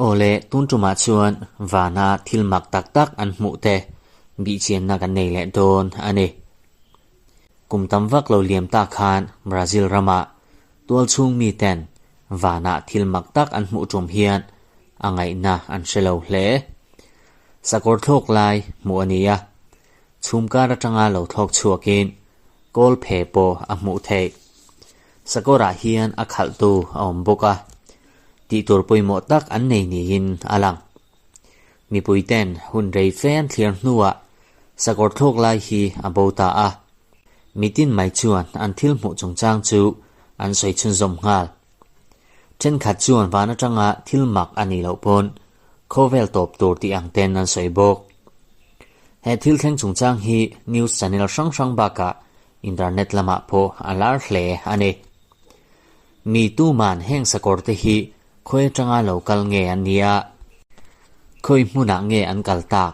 Aw le, tun tumah chuan vana thil mak tak tak an hmuh te bihchianna kan nei leh dawn a ni. Kum tam vak lo liam tak khan Brazil ramah tualchhung miten vanah thil mak tak an hmuh tum hian a ngaihna an hre lo hle. Sakawr thlawk lai hmuh a ni a, chhum kar atanga lo thlawk chhuakin kawl phe pawh a hmuh theih. Sakawrah hian a khalhtu a awm bawk a, tihtur pawimawh tak an nei niin a lang. Mipuiten hun rei fe an thlir hnuah sakawr thlawk lai hi a bo ta a, mitin mai chuan an thil hmuh chungchang chu an sawi chhunzawm nghal. Thenkhat chuan van atanga thil mak a nih loh pawn khawvel tawp tur tih ang ten an sawi bawk. He thil thleng chungchang hi news channel hrang hrang bakah internet lamah pawh a lar hle a ni. Mi tuman heng sakawr te hi khawi atanga lo kal nge an nia, khawi hmunah nge an kal tak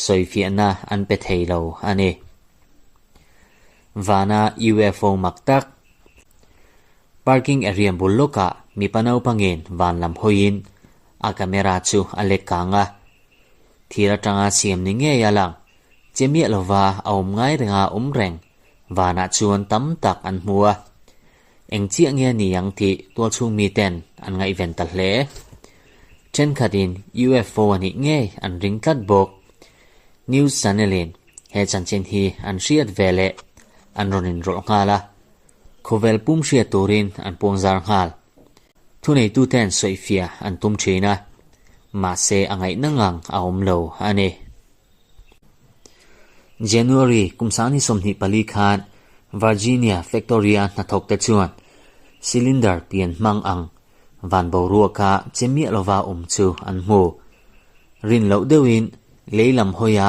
sawifiahna an pe thei lo a ni. Vana UFO mak tak Parking area bul lawkah mipa naupangin van lam hawiin a camera chu a lek kang a. Thir atanga siam ni ngei a lang, che miah lova a awm ngai renga awm reng vanah chuan tam tak an hmu a. Eng chiah nge ni ang tih tualchhung miten an ngaihven ta hle. Thenkhatin UFO a nih ngei an ring tlat bawk. News channel-in he chanchin hi an hriat ve leh an rawn inrawlh nghal a. Khawvel pum hriat turin an puangzar nghal. Thuneituten sawifiah an tum thin a, mahse a ngaihna ngang a awm lo a ni. January kum 24 khan Virginia Factory-a hnathawkte chuan cylinder pian hmang ang van boruaka che miah lova awm chu an hmu. Rin loh deuhin lei lam hawia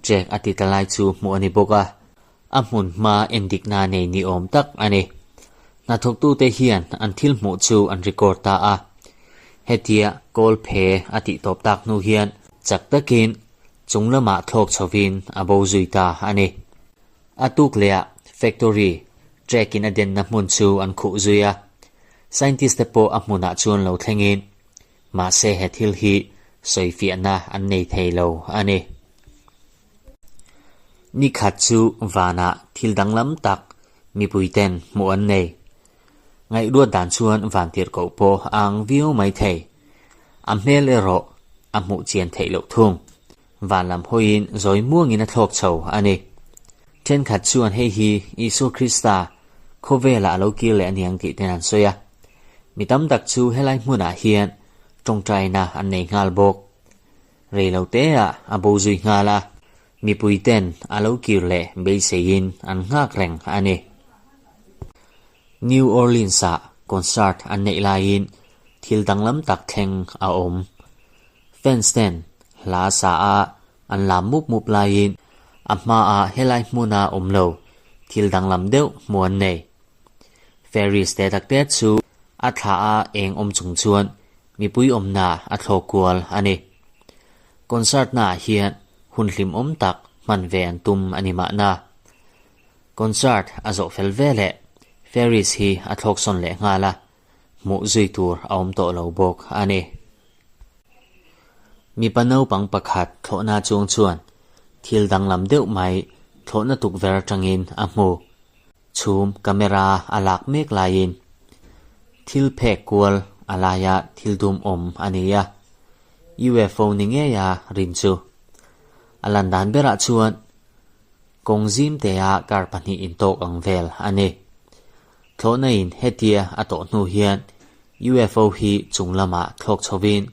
trek a ti ta lai chu hmuh a ni bawk a. A hmun hma endikna nei ni awm tak a ni. Hnathawktute hian an thil hmuh chu an record ta a. Hetia kawl phe a tih tawp tak hnu hian chak takin chung lamah thlawk chhovin a bo zui ta a ni. A tuk lehah factory track in a denna hmun chu an khuh zui a. Scientist te pawh a hmunah chuan lo thlengin mahse he thil hi sawifiahna an nei thei lo a ni. Ni khat chu vanah thil danglam tak mipuiten hmuh an nei. Ngaihruat dan chuan van tirhkoh pawh a ang viau mai thei. A hmel erawh a hmuh chian theih loh thung. Van lam hawiin zawi muangin a thlawk chho a ni. Thenkhat chuan hei hi Isua Krista khawvelah a lo kir leh aniang tih ten an sawi a. Mi tam tak chu helai hmunah hian tawngtaina an nei nghal bawk. Rei lo te ah a bo zui nghal a, mipui ten a lo kir leh beiseiin an nghak reng a ni. New Orleans ah concert an neih laiin thil danglam tak thleng a awm. Fans ten hla sa a an lam mup mup laiin a hmaah helai hmuna awm lo thil danglam deuh hmu an nei. Ferris te tak te chu a thla a eng awm chung chuan mipui awmna a thlawk kual a ni. Concert naah hian hun hlimawm tak hman ve an tum a ni mahna. Concert a zawh fel veleh Ferris hi a thlawk sawn leh nghal a, hmuh zui tur a awm tawh lo bawk a ni. Mipa naupang pakhat thlawhna chuang chuan thil danglam deuh mai thlawhna tukverh atangin a hmu. Chhum camera a lak mek laiin thil phek kual a laia thil dum awm a ni a, UFO ni ngeia rin chu. A lan dan berah chuan kawng zim tea kar pahnih intawk ang vel a ni. Thlawhna in hetia a tawh hnu hian UFO hi chung lamah thlawk chhovin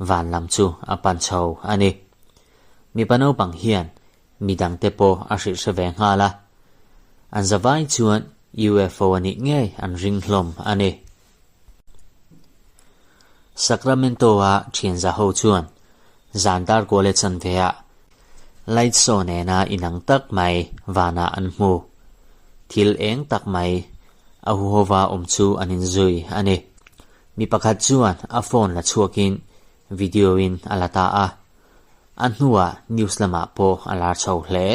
van lam chu a pan chho a ni. Mipa naupang hian Mi dangte pawh a hrilh hre ve nghal a, an zavai chuan UFO a nih ngei an ring hlawm a ni. Sacramento-a thianza ho chuan zan dar kual e chanve-ah light show nena inang tak mai vanah an hmu. Thil eng tak mai a huhova awm chu an inzui a ni. Mi pakhat chuan a phone la chhuakin video-in a la ta a. A hnuah news lamah pawh a lar chho hle.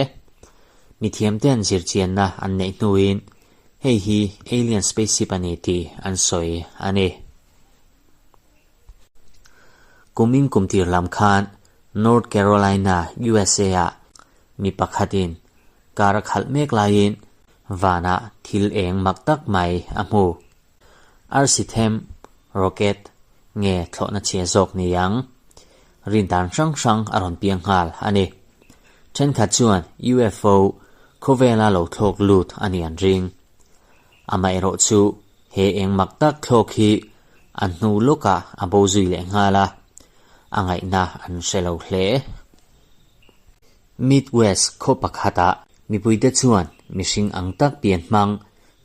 Mithiamte'n zirchianna an neih hnuin Hei hi alien spaceship a ni tih an sawi a ni. Kumin kum tir lam khan North Carolina, USA ah mi pakhatin car a khalh mek laiin vanah thil eng mak tak mai a hmu. Arsi them, rocket, nge thlawhna chhia zawk ni ang? Rin dan hrang hrang a rawn piang nghal a ni. Thenkhat chuan UFO khawvela lo thlawk lut a ni an ring. Amaherawh chu he eng mak tak thlawk hi a hnu lawkah a bo zui leh nghal a, a ngaihna an hre lo hle. Midwest khaw pakhatah mipuite chuan mihring ang tak pian hmang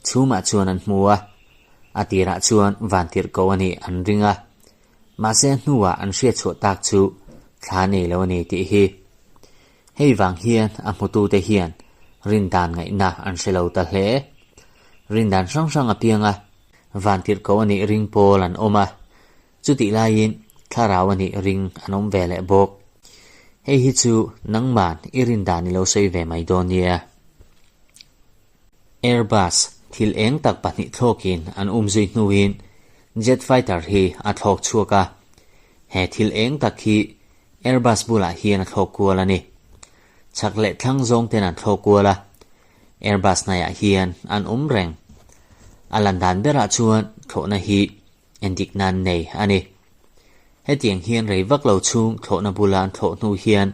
Chhumah chuan an hmu a, a tirah chuan vantirh ko a nih an ring a, mahse a hnuah an hriatchhuah tak chu thla nei lo a ni tih hi. Hei vang hian a hmutute hian rindan ngaihna an hre lo ta hle. Rindan hrang hrang a piang a, vantirh ko a nih ring pawl an awm a, chutih laiin thlarau a nih ring an awm ve leh bawk. Hei hi chu nangman i rindan i lo sawi ve mai dawn nia. Airbus thil eng tak pahnih thlawkin an umzui hnuin jet fighter hi a thlawk chhuak a, he thil eng tak hi Airbus bulah hian a thlawk kual a ni. Chhak leh thlang zawng ten an thlawk kual a, Airbus hnaiah hian an awm reng. A lan dan berah chuan thlawhna hi endik nan nei a ni. Hetiang hian rei vak lo chhung thlawhna bula an thlawh hnu hian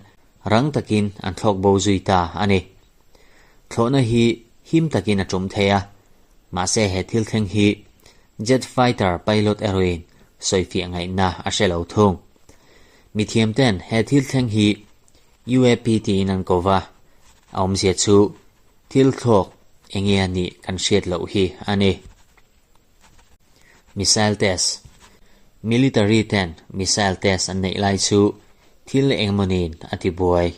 rang takin an thlawk bo zui ta a ni. Thlawhna hi him takin a tum thei a, mahse he thil thleng hi jet fighter pilot erawhin sawifiah ngaihna a hre lo thung. Mithiam ten he thil thleng hi UAP tiin an ko va, a awmzia chu thil thlawk enge a nih kan hriat loh hi a ni. Missile test, Military ten missile test an neih lai chu thil engmawniin a ti buai.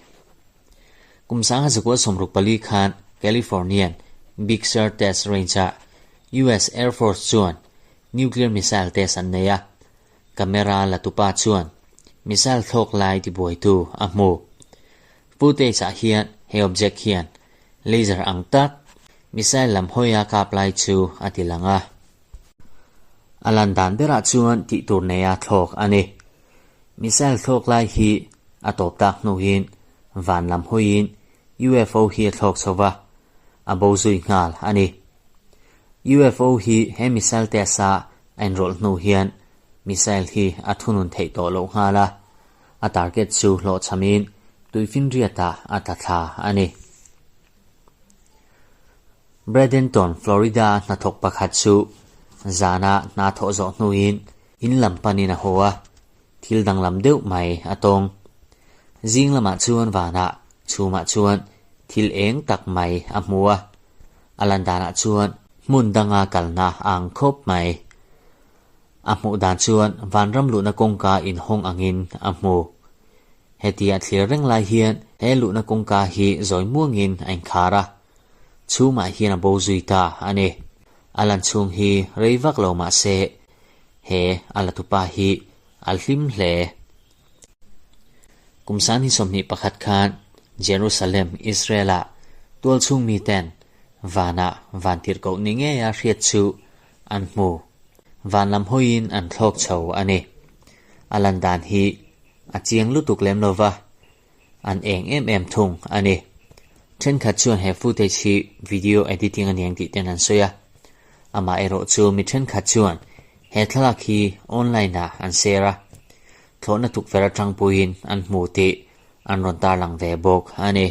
Kum 1964 khan Californian Big Sur Test Range-ah US Air Force chuan nuclear missile test an nei a, camera la tupa chuan missile thlawk lai tibuaitu a hmu. Footage-ah hian he object hian laser ang tak missile lam hawia kap lai chu a ti lang a. A lan dan berah chuan tih tur neia thlawk a ni. Missile thlawk lai hi a tawp tak hnuin van lam hawiin UFO hi a thlawk chho va, a bo zui nghal a ni. UFO hi he missile test a a inrawlh hnu hian missile hi a thunun theih tawh loh nghal a, a target chu hlawhchhamin tuifinriatah a tla thla a ni. Bradenton, Florida hnathawk pakhat chu zana hna thawh zawh hnuin in lam panin a haw a, thil danglam deuh mai a tawng. Zing lamah chuan vanah chhumah chuan thil eng tak mai a hmu a, a lan danah chuan hmun danga kalna a ang khawp mai. A hmuh dan chuan vanram luhna kawngka inhawng angin a hmu. Hetia thlir reng lai hian he luhna kawngka hi zawi muangin a inkhar a, chhumah hian a bo zui ta a ni. A lan chhung hi rei vak lo mah se he a la tupa hi a hlim hle. Kum 2021 khan Jerusalem, Israel-ah tualchhung miten vanah vantirhkoh ni ngeia hriat chu an hmu. Van lam hawiin an thlawk chho a ni. A lan dan hi a chiang lutuk lem lo va, an eng em em thung a ni. Thenkhat chuan he footage hi video editing a niang tih ten an sawi a. Amah erawh chu mi thenkhat chuan he thlalak hi online ah an share a, thlawhna tukverh atang puiin an hmu tih an rawn tarlang ve bawk a ni.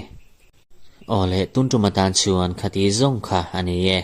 Aw le, tun tum atan chuan khati zawng kha a ni e.